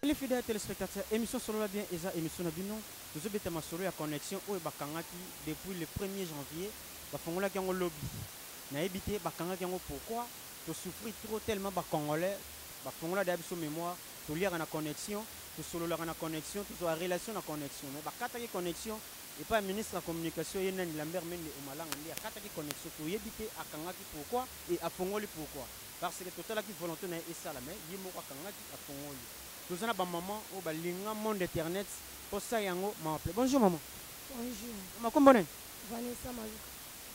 Les fidèles téléspectateurs, émission Solola bien eza émission na bino. Tozobeta masolo ya connexion oyo bakangaki depuis le 1er janvier, bafongolaki yango lobi. Nayebi te bakangaki yango pourquoi. Tosouffrir trop tellement ba Congolais bafongola deya biso mémoire, toliaka na connexion, tosololaka na connexion, tozwa relation na connexion. Mais bakataki connexion epai ya ministre ya communication ye nani Lambert Mende Omalanga nde akataki connexion. Toyebi te akangaki pourquoi et afongoli pourquoi. Parce que totalaki volonté na ye esala, mais ye moko akangaki afongoli. Toza na bamama oyo balinga monde internet posa yango mawaple. Bonjour maman. Bonjour. Mama, kombo nani? Vanessa Maluka.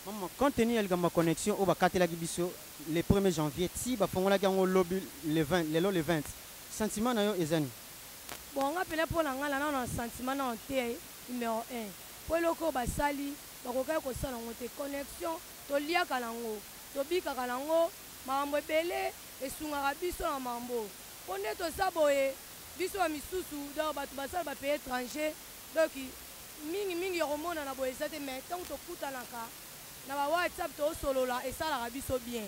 Mama, compte tenu ya likambo ya connexion oyo bakatelaki biso le 1er janvier ti bafongolaki yango lobi le 20, lelo le 20, sentiment na yo eza nini? Bon, nga pene mpo na nga na nano na sentiment nano te numéro 1. Mpo eloko oyo basali bakokaki kosala yango te. Connexion toliaka nango, tobikaka nango, makambo ebele esungaka biso na makambo. Mpo nde toza boye biso ba misusu donc bato basala ba pays étranger, donc mingi mingi ya komonana boye eza te, mais ntango tokutanaka na ba WhatsApp tosolola esalaka biso bien.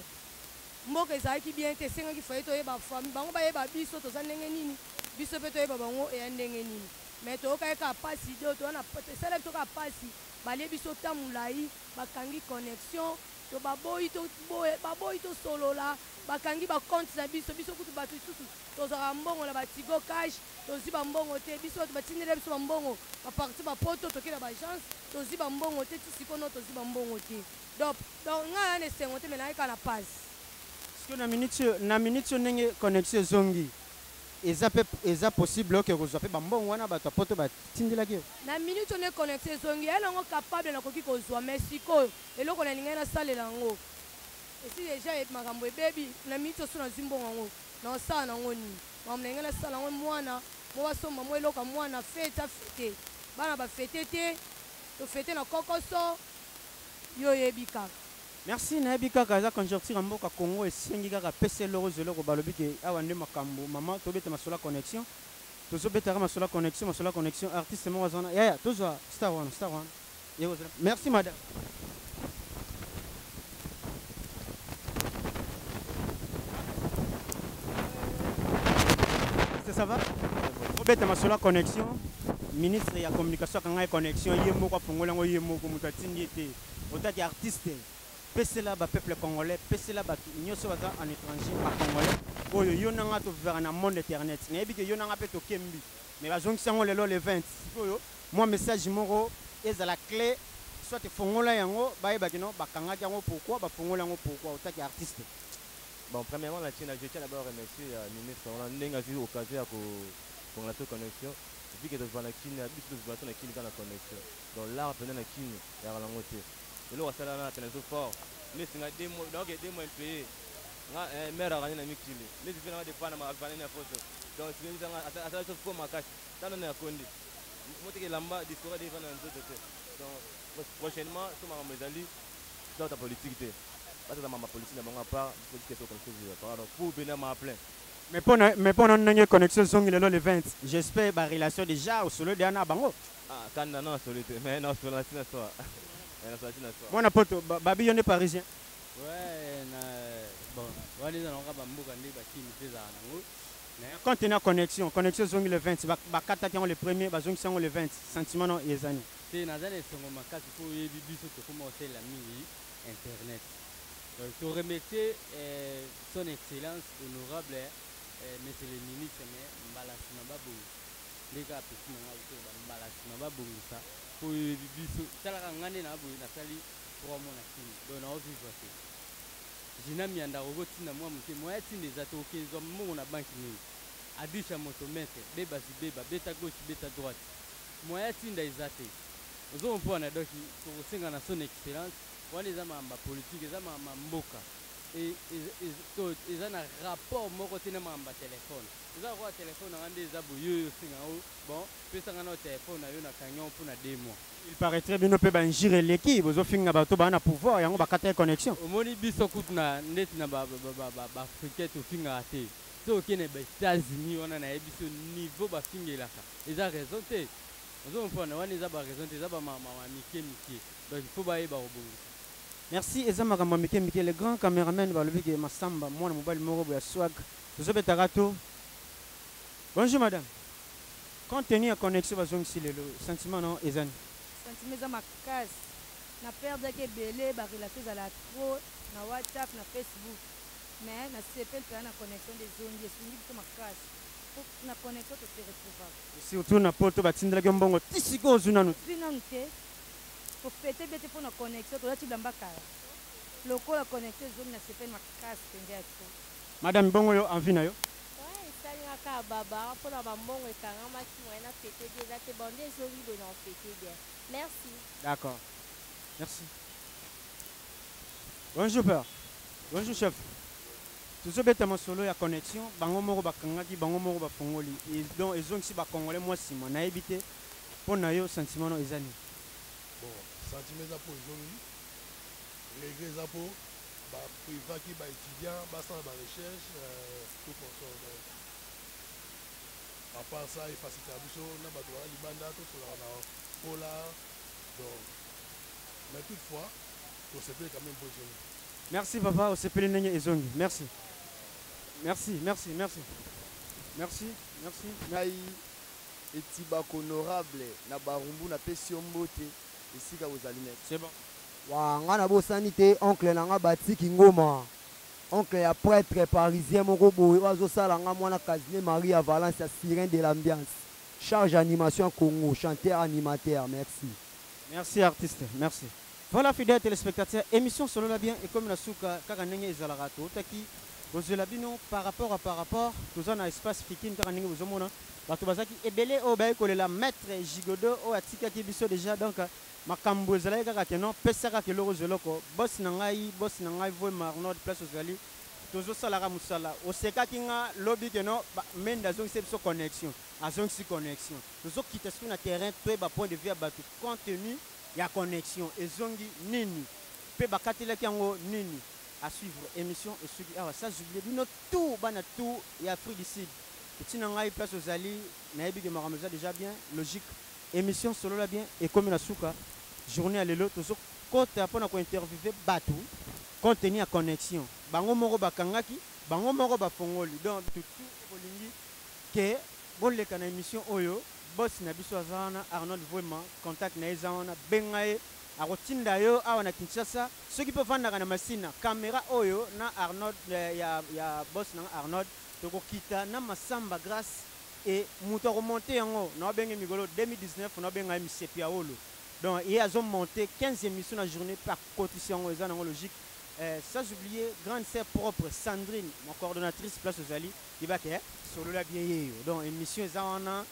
Mboka ezalaki bien te, esengaki faye toyeba famille bango, bayeba biso toza ndenge nini, biso mpe toyeba bango eya ndenge nini. Mais toyokaki kaka pasi, do toza na esalaki biso kaka pasi, balie biso ta molai, bakangi connexion to baboyi to baboyi tosolola, bakangi bacompte na biso. Biso kutu bato lisusu tozwaka mbongo na batigo cash, tozwi bambongo te. Biso bato batindeli biso bambongo baparti bapoto, toke na baagence tozwi bambongo te, ti sikoyo no tozwi bambongo te. Donc ngai aya na esengo te, me nayei kaka na pasi. Sikoyo na minute oyo ndenge connexion ezongi, eza mpe eza possible oke kozwa mpe bambongo wana bato ya poto batindelaki yo? Na minute oyo nde connexion ezongi, ya nango capable nakoki kozwa, mais sikoyo eloko nalingai nasalela yango esi deja makambo ebebi. Na minute oso nazwi mbongo yango, naosala nango nini? Makambo na ngai nasala yango, mwana mo basomba mo eloko ya mwana, fête afêter, bana bafêter te, tofêter na kokoso, yo oyebi kaka. Merci. Nayebi kaka eza conjoncture ya mboka Congo, esengi kaka pesa eloko ozwa eloko. Balobi ke awa nde makambo. Mama, tobeta masolo ya connexion, tozobetaka masolo ya connexion, masolo ya connexion. Artiste moko aza wana, yaya, tozwa star wana, star wana. Merci madame. Ça va? Obeta masolo ya connexion. Ministre ya communication akanga ye connexion, ye moko afongoli yango, ye moko moto atindi ye te. Otaki artiste, pesela bapeuple congolais, pesela bato nyonso baza en étranger, bacongolais oyo yo nanga tovivaka na monde internet. Nayebi ke yo nanga mpe tokembi, mais bazongisi yango lelo le 20. Sikoyo mwa message moko ezala clé, soit efongola yango, bayebaki no bakangaki yango pourquoi, bafongola yango pourquoi, otaki artiste. Bon, premièrement, la Chine, je tiens d'abord à remercier le ministre. On a eu l'occasion de la connexion. Vu que devant la Chine, biso devant la Chine dans la connexion. Donc là, pendant la Chine, il y a la montée. Et là, ça là, c'est fort. Mais c'est 2 mois, donc 2 mois impayés. Nga mère a na mikili. Mais je fais des pannes ma vanne na photo. Donc c'est ça ça ça faut makasi. Tano na kondi. Moteke lamba discours devant na nzoto te. Donc prochainement, tout ma mezali dans ta politique te. Baza mama politique na bango à part, biso question comme ça, pardon, pour venir ma plein. Mais mpona ndenge connexion ezongi lelo le 20, j'espère barelation déjà osolo deya na bango. Ah, kanda non solo te, mais non solo na tina soa. Na solo tina soa. Mwana poto, babi yo nde parisien. Ouais, na bon, wana eza nango bamboka nde bakimi mpe ezala nango. Compte na connexion ezongi le 20, bakataki yango le premier, bazongisi yango le 20, sentiment no ezani? Te, naza na esengo makasi mpo oyebi biso tokóma kosalela mingi internet. Donc toremercier son excellence honorable monsieur le ministre, mais mbala nsima babongisa nde kaka pesi na ngai kotoba, mbala nsima babongisa mpo oyebi biso talaka ngai nde na boye nasali 3 mois na kini, donc naovivre te. Jina mianda kokotinda mwa moke, moya tinda eza te, okezwa mbongo na banki nini? Adisha moto maître beba zibeba, beta gauche, beta droite, moya tinda eza te, ozokomprendre. Donc tokosenga na son excellence, wana eza makambo ya politike, eza makambo ya mboka, eza na rapport moko te na makambo ya telefone. Eza lokola telefone nanga nde eza boye, oyo osenga yango, bon, pesanga na telefone na yo, nakangi yango mpona 2 mois. Il paraîtrait bino mpe bainjure eleki, bozofinga bato baa na pouvoir, yango bakata ye connexion. Omoni, biso kutu na ndeti na baafricain tofingaka te. So okende ba États-Unis wana, nayebi so niveau bafingelaka, eza raison te, ozomopona wana eza baraison te, eza bamama mike mike. Donc il faut bayeba kobongisa. Merci. Eza makambo ya mike mike. Le grand cameraman, balobi ke Masamba, mwana mobali moko boya swag, tozobetaka to. Bonjour madame. Compte tenu ya connexion bazongisi lelo, sentiment na yo eza nini? Sentiment eza makasi. Na perdaki ebele, ba relations ezalaka trop na WhatsApp, na Facebook. Mais nasepeli penza na connexion nde ezongi, esungi biso makasi. Po na connexion to se retrouvaka. Surtout na poto batindelaki yo mbongo ti sikoyo ozui nanu te. Ozui nanu te. To feter bien te pona connexion, tolati bilamba kala. Lokola connexion ezongi nasepeli makasi penza ya trop. Madame bongo yo envie na yo? Ouais esali nga kaka baba pona ba mbongo ekangamaki moyen na fete bien eza te bon nde ezongi boye nako fete bien merci. D'accord merci. Bonjour père. Bonjour chef. Tozobeta masolo ya connexion bango moko bakangaki bango moko bafongoli et donc ezongisi ba congolais mwa nsima nayebi te mpo na yo sentiment no eza nini? Bon sentiment eza mpo ezongi regret eza mpo ba privaki ba etudiants basala ba recherche tout consort donc à part ça efacilitaka biso na bato baza libanda tosolaka na polar donc mais toutefois tosepeli quand même mpo ezongi. Merci papa osepeli ndenge ezongi merci merci merci merci merci merci. Ngai Etibako honorable na Barumbu napesi yo mbote esika ozali merci. C'est bon. Wa nga nabosani te oncle na nga Batty Kingoma oncle ya pretre parisien moko boye oyo azosala nga mwana Casine Marie ya Valence ya sirène de l'ambiance charge animation ya Congo chanteur animateur merci. Merci artiste merci. Voilà fidèle telespectateur emission solola bien ekomi na suka kaka ndenge ezalaka toutaki kozwela bino par rapport à par rapport toza na espace fikine kaka ndenge bozomona bato bazalaki ebele oyo bayaki kolela maître Gigodo oyo atikaki biso déjà donc Makambu ezalaki kaka que non pesa kaka eloko ozwa eloko boss na ngai boss na ngai voema Arnold place ozali tozo sala kaka musala osekaki nga lobi que non Mende azongisi biso connexion azongisi connexion tozo kita sikoyo na terrain toyeba point de vue ya batu compte tenu ya connexion ezongi nini pe bakatelaki yango nini à suivre emission esuki awa sans oublier bino tout bana tout ya Afrique du Sud petit na ngai place ozali nayebi que makambo eza dejà bien logique Emission solola bien ekomi na suka journee ya lelo tozo kota pona ko interviewer batu compte tenu ya connexion bango moko ba kangaki bango moko ba fongoli donc batu tout oyo bolingi que boleka na emission oyo boss na biso aza wana Arnold Vuema contact naye eza wana benga ye ako tinda yo awa na Kinshasa soki pe ofandaka na Masina camera oyo na Arnold ya ya boss nanga Arnold toko kita na Massamba Grace Et mutu ako monter yango nao benge mikolo 2019 nao benga ye misepi ya wolo donc ye azo monter 15 emissions na journee pe akotisi yango eza nango logique eh, sans oublier grande sœur propre Sandrine ma coordonnatrice place ozali yeba ke solola bien yeyo donc emission eza wana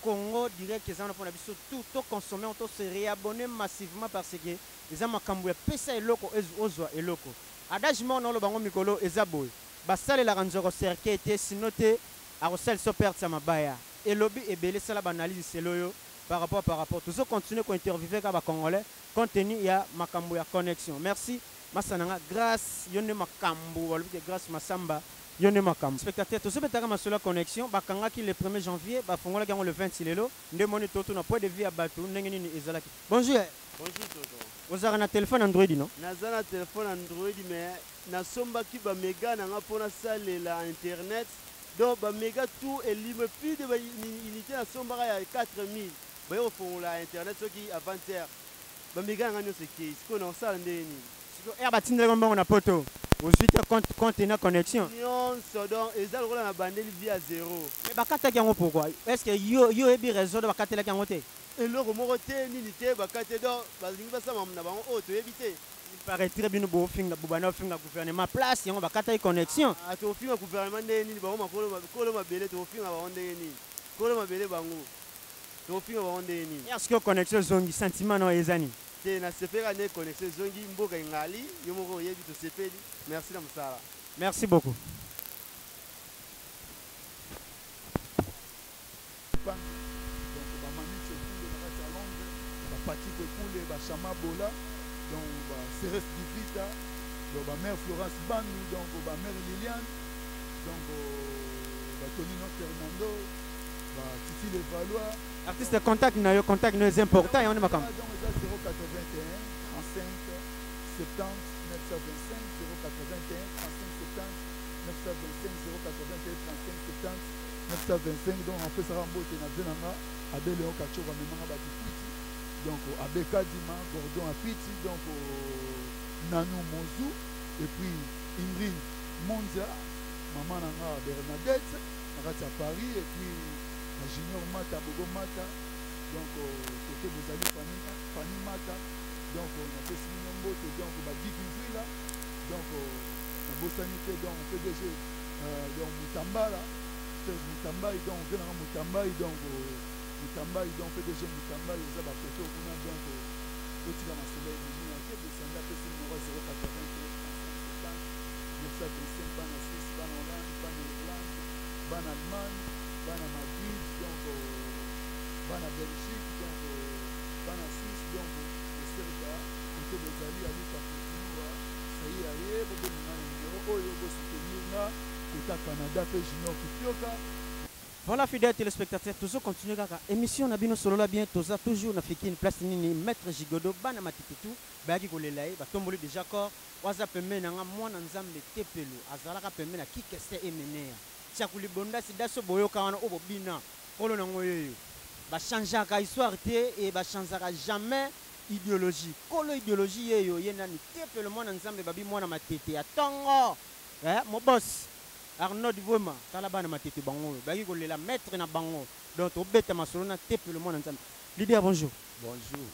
Congo direct eza wana pona biso tout to consommer to se réabonner massivement parce que eza makambo ya pesa eloko ozwa eloko adage moko naoloba yango mikolo eza boye basalelaka nzoko cercueil te sinon te Akosalisa yo perte ya mabaya. Elobi ebele sala ba analyse selo yo par rapport par rapport tozo continuer ko interviewer kaka ba congolais compte tenu ya makambo ya connexion merci masa na nga grace yo nde makambu balobi ke grace masamba yo nde makambu. Spectateur tozo betaka masolo ya connexion bakangaki le premier janvier bafongolaki yango le 20 lelo nde moni totuna point de vue ya batu ndenge nini ezalaki bonjour yaya. Bonjour tonton. Ozalaka na telephone android non? Naza na telephone android mais nasombaki ba mega na nga po nasalela internet Donc ba mega tout elimwe plus de ba unité na sombaka ya 4000 baye kofongola internet soki avant hier ba mega na nga nyonso ekei sikoyo na kosala ndenge nini? Sikoyo heure batindelaki yo mbongo na poto ozui te compte compte na connexion? Nyonso donc eza lokola na bandeli vie ya zero. Mais bakataki yango pourquoi? Est ce que yo yo oyebi raison bakatelaki yango te? Eloko moko te nini te bakati donc balingi basala makambo na bango oyo toyebi te. Il paraîtrait bino bofinga bobanda kofinga gouvernement place yango bakataki connexion. Ah tokofinga gouvernement ndenge nini bango makolo kolo mabele tokofinga bango ndenge nini kolo mabele bango tokofinga bango ndenge nini. Est ce que connexion ezongi sentiment na yo eza nini? Te nasepelaka ndenge connexion ezongi mboka engali yo moko oyebi tosepeli merci na mosala. Merci beaucoup. Pangi donc ba Manix Ekule na kati ya Londres, ba Patrick Ekule, ba Chama Bola, donc ba Ceres Divita, donc ba mère Florence Bandu, donc ba mère Liliane, donc ba Tonino Fernando, ba Titi Levallois. Artiste contact na yo, contact na yo eza important yango nde makambo. Donc eza 081 35 70 925 081 35 70 925 081 35 70. 925 donc napesaka mbote na vie na nga abe leon kachoko amemanga bakikwiti donc abe kadima gordon apiti donc nanu mozu et puis ingrid mondia mama na nga bernadette na kati ya paris et puis na junior mata bobo mata donc kote bozali fani mata donc napesi bino mbote donc bagiki mvwila donc nabosani te donc pdg donc mutambala serge mutambai donc vie nanga mutambai donc mutambai donc pdg mutambai oza bakoto kuna donc otika masolo ebimi ake desandi apesi numero 081 35 925 bana suisse bana hollande bana irlande bana allemagne bana madrid donc bana belgique donc bana suisse donc eserka kote bozali aluka kozinua sai aye bobenga na numero oyo bosoutenir nga kota canada mpe junior kipioka. Voilà, fidèles téléspectateurs, toujours continuer kaka émission na bino solola bien, toza toujours na fikine place nini maître Gigodo bana matitetu bayaki kolela ye batomboli déjà corps waza pembeni na nga mwana nzambe tepelo azalaka pembeni na kikese emenea tiaku libonda sida so boyoka wana oyo bobina kolo nango yeyo bachangeaka histoire te e bachangeaka jamais idéologie kolo idéologie yeyo ye nani tepelo mwana nzambe babi mwana matete ya tongo eh, mobos Arnaud Vuema tala bana matete bango oyo bayaki kolela maître na bango donc tobeta masolo na tepelo mwana nzambe. Leader, bonjour. Bonjour.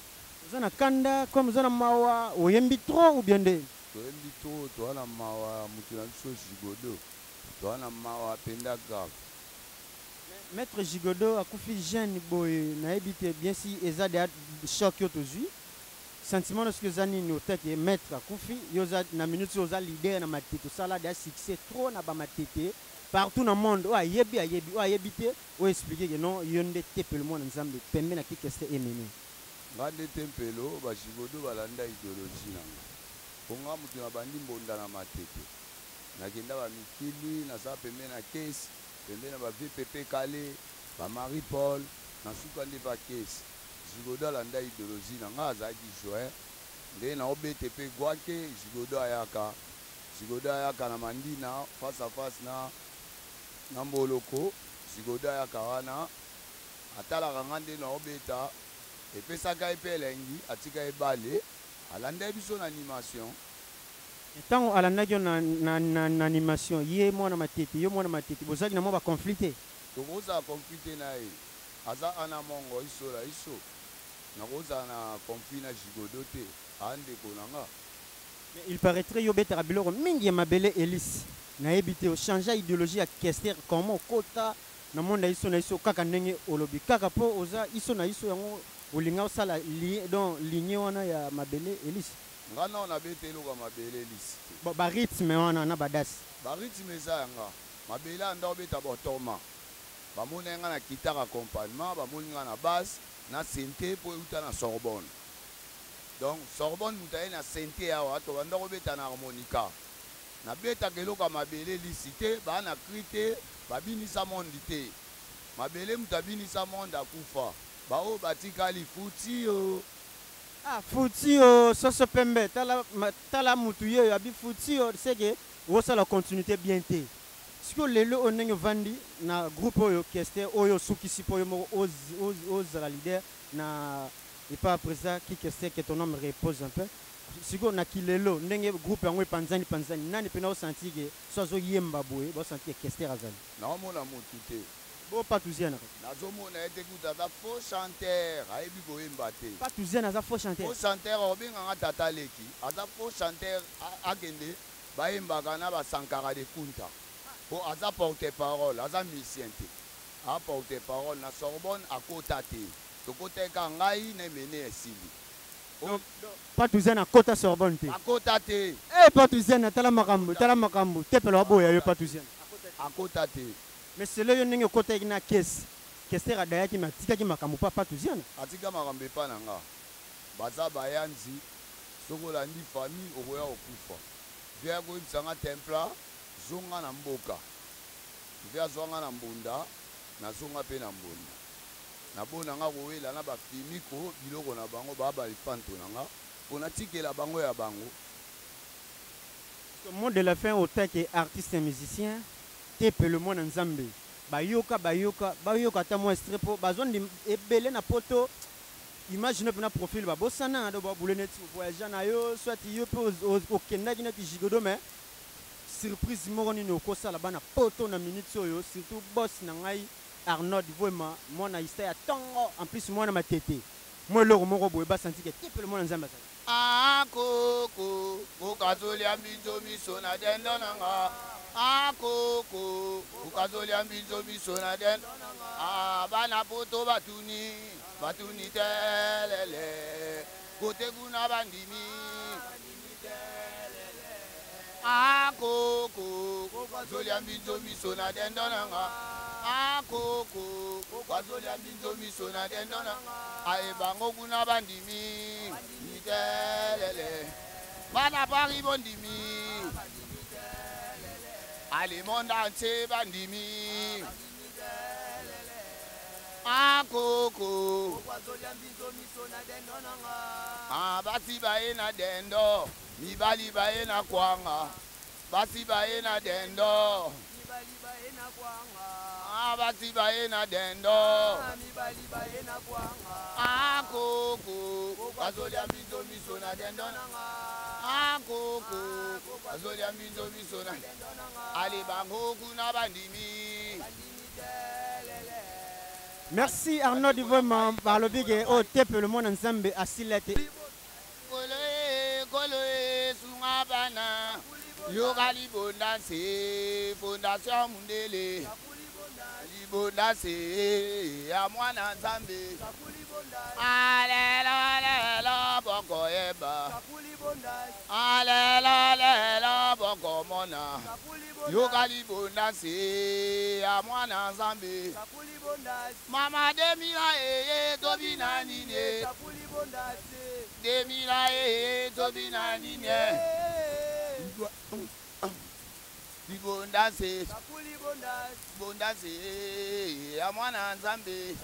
Oza na kanda comme oza na mawa, oyembi trop ou bien nde? Toyembi trop, toza na mawa moto na biso Gigodo, toza na mawa mpenza grave. Maître Gigodo akufi jeune boye, nayebi te bien si eza deya choc yo tozwi sentiment na soki eza nini otake maître akufi yo oza na minute oyo oza leader na matete osala deya succès trop na bamatete partout na monde oyo ayebi ayebi oyo ayebi te oyo explique ke non yo nde tepelo mwana nzambe pembe na kikeste emene. Nga nde tempelo ba Gigodo balanda ideologie na nga po nga mutu na bandi mbonda na matete nakenda ba mikili nasala pembe na caisse pembe na ba vieux pepe kale ba marie paul na suka nde pa caisse Gigodo alanda ideologie na nga azalaki joint nde nao bete pe guake Gigodo ayaka Gigodo ayaka na mandina face à face na na mboloko Gigodo ayaka wana atalaka nga nde nao beta epesaka ye pe elengi atika ye bale alanda ye biso na animation. Tango alandaki yo na, na, na, na animation ye mwana matete yo mwana matete bozalaki na mwa ba conflit te? Tokozala conflit te na ye aza ana mongo isola iso nakozala na conflit na Gigodo te aa ndeko na nga. Mais il paraitrait yo obetaka biloko mingi ya mabele Elise nayebi te o changea ideologie ya Kester comment okota na monde ya iso na iso kaka ndenge olobi kaka po oza iso na iso yango olinga osala li, donc ligne wana ya mabele Elise. Nga nao nabeta eloko ya mabele Elise te. Bon ba rythme wana na ba dasi. Ba rythme eza ya nga. Mabele anda obeta botoma. Bamonaki nga na guitare accompagnement, bamoni nga na basse, na synthé po euta na Sorbonne. Donc Sorbonne moto aye na synthé awa, tobanda kobeta na harmonica. Nabetaka eloko ya mabele lisi te, baa na cri te, babinisa monde te. Mabele moto abinisa monde akufa. Ba oyo batikali futi oh. Ah futi oh soso pembe tala tala mutu yeyo abi futi oh seke osala continuité bien te. Sikoyo lelo oyo ndenge ovandi na groupe oyo Kester oyo osukisi po yo moko ozala leader na epa president ki Kester que ton homme repose un peu sikoyo na kilelo ndenge groupe yango epanzani panzani nani pena o sentir ke so azo yemba boye ba sentir ke Kester azali? Nao mona mutu te. Bo Patouziana kaka. Nazo mona ye te kutu aza faux chanteur ayebi koyemba te. Patouziana aza faux chanteur? Faux chanteur obenga nga tata leki aza faux chanteur akende Bayembaka na ba sankara de kunta po aza porte parole aza musicien te a porte parole na sorbonne akota te tokotaki kaka ngai na emene esili Donc Patou Zen akota Sorbonne te. Akota te. Eh Patou Zen tala makambo tala makambo tepelo aboya yo Patou Zen. Akota te. Mais selo yo ndenge okotaki na caisse Kester adayaki mais atikaki makambo pa Patou Zen. Atika makambo epa na nga. Baza bayanzi Soki olandi famille okoya kokufa. Vieux aya koyebisa nga templa zonga na mboka. Vieux azwa nga na mbunda nazonga pe na mbunda. Na bona nga kowela na ba fimiko biloko na bango ba ba lifanto na nga po natikela bango ya bango. Mot de la fin autant que artiste et musicien, Tepelo mwana Nzambe. Bayoka bayoka bayoka ata mwa extrait po bazo ndima ebele na poto image no pena profil ba bosana do ba boule neti voyagea na yo soit yo pe okendaki neti gigodo mais surprise moko nini okosala bana poto na minutes oyo surtout boss na ngai Arnold Vuema mwana ista ya tongo en plus mwana matete mwa eloko moko boye ba santi ke tepelo mwana nzambe azali. Ah koko okazolia mbinzo miso na dendo na nga Ah koko okazolia mbinzo miso na dendo na nga Ah bana poto batuni batuni telele kote kuna bandimi Ah koko okazolia mbinzo miso na dendo na nga Ah koko okazolia mbinzo miso na dendo na nga Aye bango kuna bandimi mitelele bana Paris bondimi ale monde entier bandimi Ah koko Ah basi baye na dendo mibali baye na kwanga basi baye na dendo Ah basi baye na dendo Ah koko bazolia mbinzo miso na dendo Ah koko bazolia mbinzo miso na Ale bango kuna bandimi Merci Arnaud Vraiment balobi ke oyo tepelo mwana Nzambe asila te. Nkolo e, Nkolo e, sunga bana yoka libonda nse fondation mundele libonda nse ya mwana Nzambe alelo lelo bokoyeba alelo lelo bokomona yoka libonda nse ya mwana Nzambe mama demila eye tobina nini demila eye tobina nini libonda nse libonda nse ya mwana Nzambe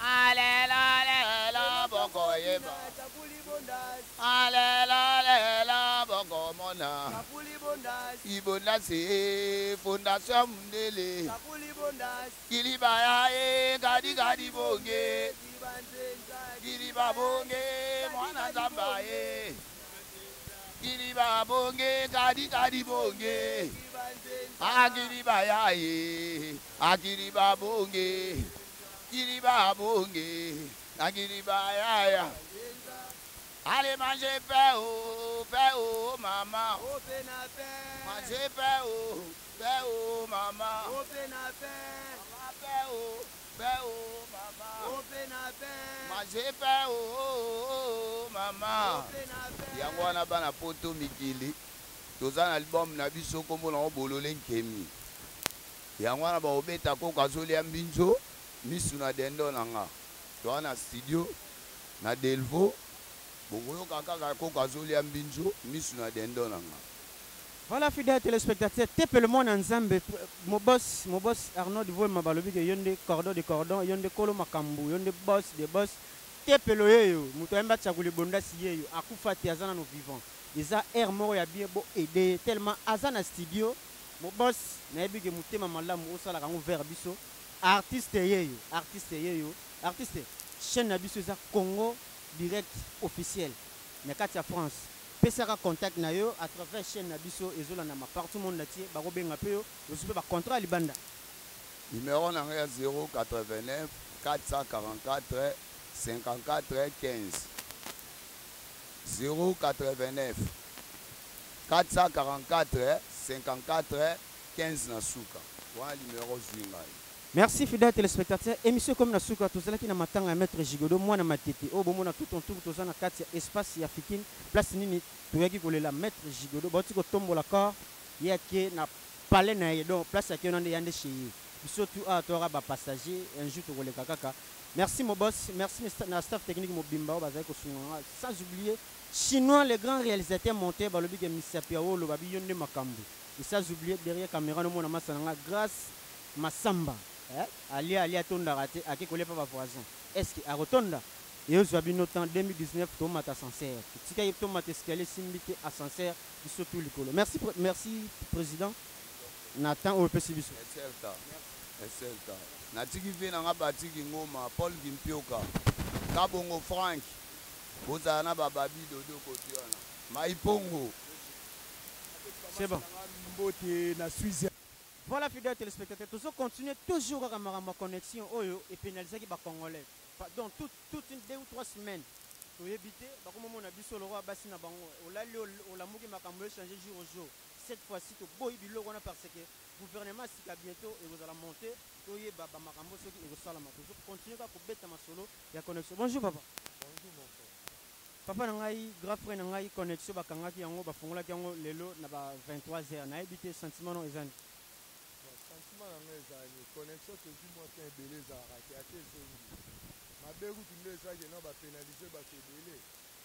alelo lelo bokoyeba alelo lelo bokomona libonda nse fondation mundele kiliba ya ye kadi kadi bonge kiliba bonge mwana Nzambe ye kiliba bonge kadi kadi bonge akiliba ya ye akiliba bonge kiliba bonge akiliba ya ya Allez manger pain oh, pain oh maman. Manger pain oh, pain oh maman. Maman pain oh, pain oh maman. Manger pain oh, maman. Yango wana bana poto mikili toza na album na biso kombo nango bolole nkemi. Yango wana bakobeta koko azolia mbinzo misu na dendo na nga. Toza na studio na Delvaux bokoyoka kaka koko azolia mbinzo misu na dendo na nga. Voilà fidèle téléspectateur tepele mwana Nzambe mo boss mo boss Arnaud Vuema balobi ke yo nde cordon de cordon yo nde kolo makambu yo nde boss de boss tepelo yeyo moto ayemba tshakuli bondasi yeyo akufa te aza nano vivant eza heure moko ya bien bo aider ye tellement aza na studio mo boss nayebi ke motema malamu osalaka yango vers biso artiste yeyo artiste yeyo artiste chaîne na biso eza Congo direct officiel na kati ya France pesaka contact na yo à travers chaîne na biso ezolandama partout monde entier bakobenga pe yo ozwi pe ba contrat ya libanda. Numero na ngai ya 089 444 54 15 089 444 54 15 na suka wana numero ozwi ngai. Merci fidèle telespectateur, emission ekomi na suka, tozalaki na matanga ya maitre Gigodo mwana matete oyo bomona tout entour toza na kati ya espace ya Fikin place nini toyaki kolela maitre Gigodo bawuti kotombola corps ye ake na palais na ye donc place ake wana nde ya nde chez ye biso tout awa toyaka ba passager un jour tokoleka kaka merci mon boss merci na staff technique mobimba oyo bazali kosunga nga sans oublier chinois le grand réalisateur monteur balobi ke misapi ya wolo babi yo nde makambo et sans oublier derrière camera nomona masa na nga grâce Massamba eh alia alia atondaka te ake kolia pa ba voisin est ce que akotonda? Eozua bino temps 2019 tomata ascenseur totikaki tomata escalier esimbi te ascenseur biso tout likolo merci merci president na temps oyo opesi biso. Merci. SLK. Natiki vie na nga Batiki Ngoma, Paul Kimpioka, Kabongo Frank, bozala na ba Babi Dodo kote wana. Maipongo. C'est bon. Mbote na Suisse. Voilà fidèles téléspectateurs, tozo continuer toujours kaka makambo ya connexion oyo epénalisaki ba congolais. Donc toute, toute une deux ou trois semaines toyebi te bakomomona biso lokola basi na bango olali olamuki makambo echange jour au jour. Cette fois-ci toboyi biloko wana parce que gouvernement sika bientôt ekozala monte toyeba bamakambo soki ekosalama. Tozo continuer kaka kobeta masolo ya connexion. Bonjour papa. Bonjour mon frère. Papa na ngai, grand frère na ngai, connexion bakangaki yango, bafungolaki yango lelo na ba 23 heures. Nayebi te sentiment no eza nini? Bon, sentiment na ngai ezala nini? Connexion tozwi mwa temps ebele ezalaka te, ata ezongi. Mabe kutu nde eza ke no bapénalise bato ebele.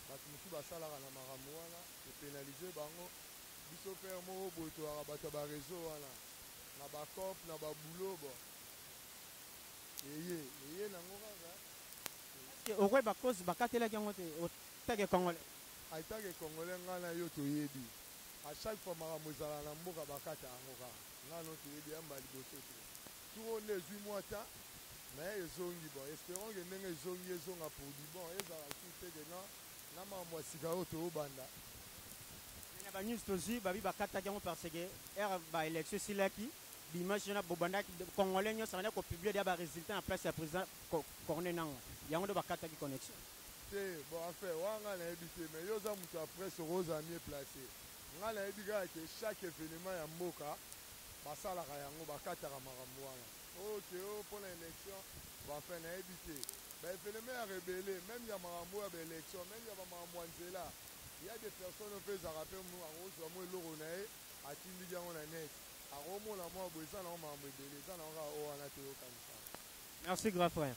Bato mosusu basalaka na makambo wana, epénalise bango. Biso père moko boye toyaka bato ya bareseau wana na bacope na baboulot bon. Eye, eye nango kaka. Okoyeba cause bakatelaki yango te otake congolais? Atake congolais ngai na yo toyebi. À chaque fois makambo ezala na mboka bakata yango kaka. Ngai no toyebi yamba liboso te. Tour nde ezwi mwa temps mais ezongi bon. Espérons que ndenge ezongi ezonga pour du bon. Ezala su te que non na makambo ya sika oyo toobanda. Na ba news tozwi babi bakataki yango parce que heure ba élection esilaki dimanche wana bobandaki congolais nyonso abandaki kopublier deya ba résultat na place ya président Corneille Nangaa. Yango nde bakataki connexion. Te, bon enfin wana ngai nayebi te mais yo oza moto ya presse okozala mieux placé. Ngai nayebi kaka ke chaque événement ya mboka basalaka yango bakataka makambo wana. Ok, oyo mpona élection, bon enfin nayebi te. Ba événement ya rebelle, même ya makambo ya ba élection, même ya ba makambo ya nzela, il y a des personnes oyo mpe ezalaka mpe akozwa mwa eloko na ye atindiki yango na net. Akomona mwa boye eza nango makambo ebele, eza nango kaka oyo wana toyokanisa. Merci grand frère.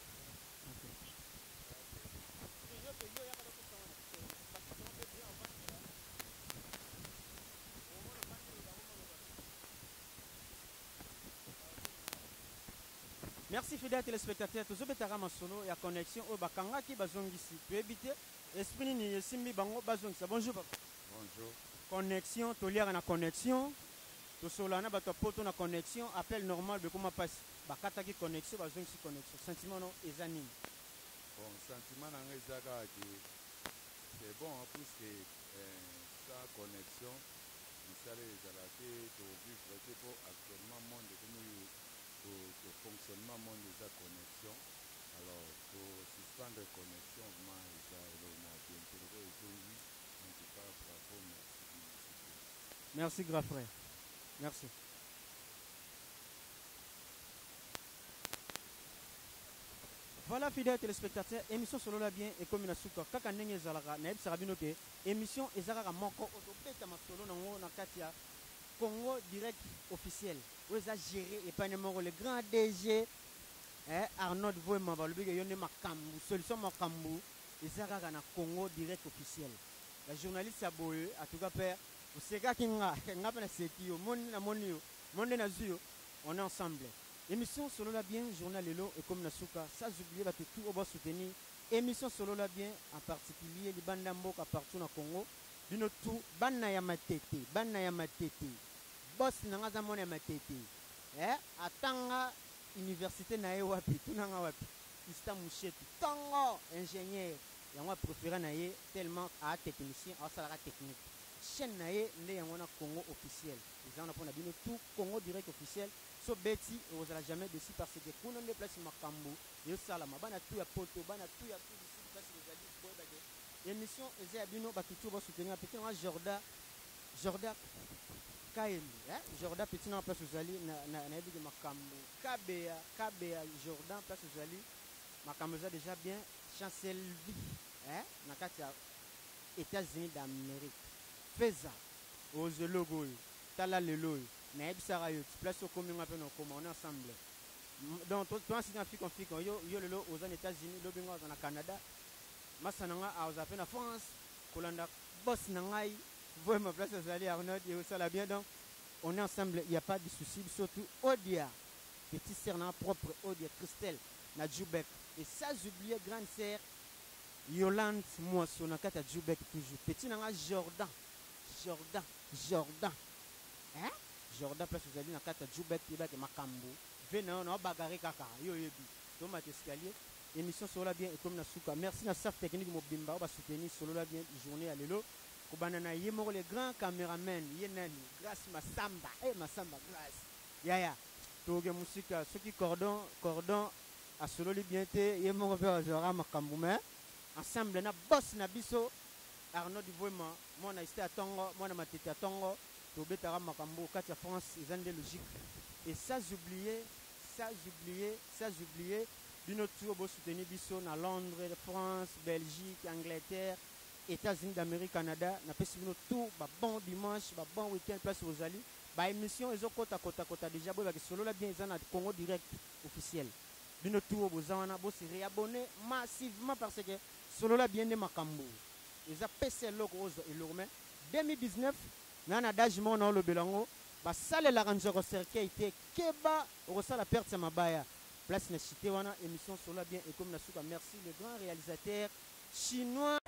Merci fidèle téléspectateur, tozobetaka masolo ya connexion oyo bakangaki bazongisi. Toyebi te esprit nini esimbi bango bazongisa. Bonjour papa. Bonjour. Connexion, toliaka na connexion, tosola na bato ya poto na connexion, appel normal bekoma pasi. Bakataki connexion, bazongisi connexion. Sentiment no eza nini? Bon, sentiment na ngai eza kaka ke c'est bon hein, puisque sans connexion misala ezala te, tovivre te po actuellement monde ekomi to fonctionnement monde eza connexion. Alors to suspendre connexion vraiment eza eloko moko bien te, lokola ezongi en tout cas bravo, merci, merci. Merci grand frère. Merci. Voilà fidèles téléspectateurs, émission Solola bien et comme na suka kaka ndenge ezalaka na yebisaka bino ke émission ezalaka moko otobeta masolo nango na kati ya Congo direct officiel oyo eza géré epai na moko le grand DG Arnold Voema balobi ke yo nde makambo solution makambo eza kaka na Congo direct officiel. Ba journaliste ya boye en tout cas père osekaki nga nga pe naseki yo moni na moni yo moni nde nazwi yo, on est ensemble. Émission Solola bien journal lelo ekomi na suka, sans oublier bato tout oyo ba soutenir émission Solola bien en particulier libanda mboka partout na Congo. Bino tout bana ya matete, bana ya matete. Boss na nga aza mwana ya matete. Atanga université na ye wapi, tuna nga wapi. Ista Mushetu tongo ingénieur yango a préféré na ye tellement a technicien asalaka technique. Chaîne na ye nde yango na Congo officiel. Eza wana pona bino tout Congo direct officiel. So beti ozala jamais dessus parce que kuna nde place makambo ezosalama. Bana tout ya poto, bana tout ya tout ici place bozali boyeba ke émission eza ya bino bato tout ba soutenir petit nga Jorda, Jorda Kaeli, hein? Jorda petit na place ozali na, na, na yebi ke makambo Kabea, Kabea Jordan place ozali makambo eza déjà bien. Chancelvie, hein? Na kati ya États-Unis d'Amérique. Feza ozelogo oyo tala lelo oyo nayebisaka yo ti place okomi nga mpe na okoma, on est ensemble. Donc toi si na fika fika yo, yo lelo oza na États-Unis, lobi nga oza na Canada, masa na nga aza pe na France kolanda boss na ngai vraiment place ozali Arnold et osala bien. Donc on est ensemble, il y a pas de souci. Surtout Odia petit sœur na propre Odia Christelle na Djoubek, et sans oublier grande sœur Yolande Mwaso na kati ya Djoubek toujours petit na nga Jordan, Jordan, Jordan, hein? Jordan place ozali na kati ya Djoubek yebake makambo Ve na yo na bagarre kaka yo oyebi. Tomata escalier. Émission Solola bien ekomi na suka. Merci na staff technique mobimba oyo ba soutenir Solola bien journée ya lelo. Kobanda na ye moko le grand cameraman ye nani Grace Masamba. Eh Masamba Grace. Yaya toke musika soki cordon cordon asololi bien te ye moko pe azwaka makambo mais ensemble na boss na biso Arnaud Divuema mwana este ya tongo mwana matete ya tongo tobetaka makambo kati ya France eza nde logique et sans oublier sans oublier sans oublier bino tout bo soutenir biso na Londres France Belgique Angleterre États-Unis d'Amérique Canada napesi bino tout ba bon dimanche ba bon week-end place bozali ba émission ezokota kota kota déjà boyebaki solola bien eza na Congo direct officiel bino tout boza wana bo se réabonner massivement parce que solola bien nde makambo eza pesa eloko ozwa eloko mais 2019 na na adage moko naolobela yango basalelaka nzoko cercueil te keba okosala perte ya mabaya place na cité wana émission solola bien ekomi na suka. Merci le grand réalisateur chinois.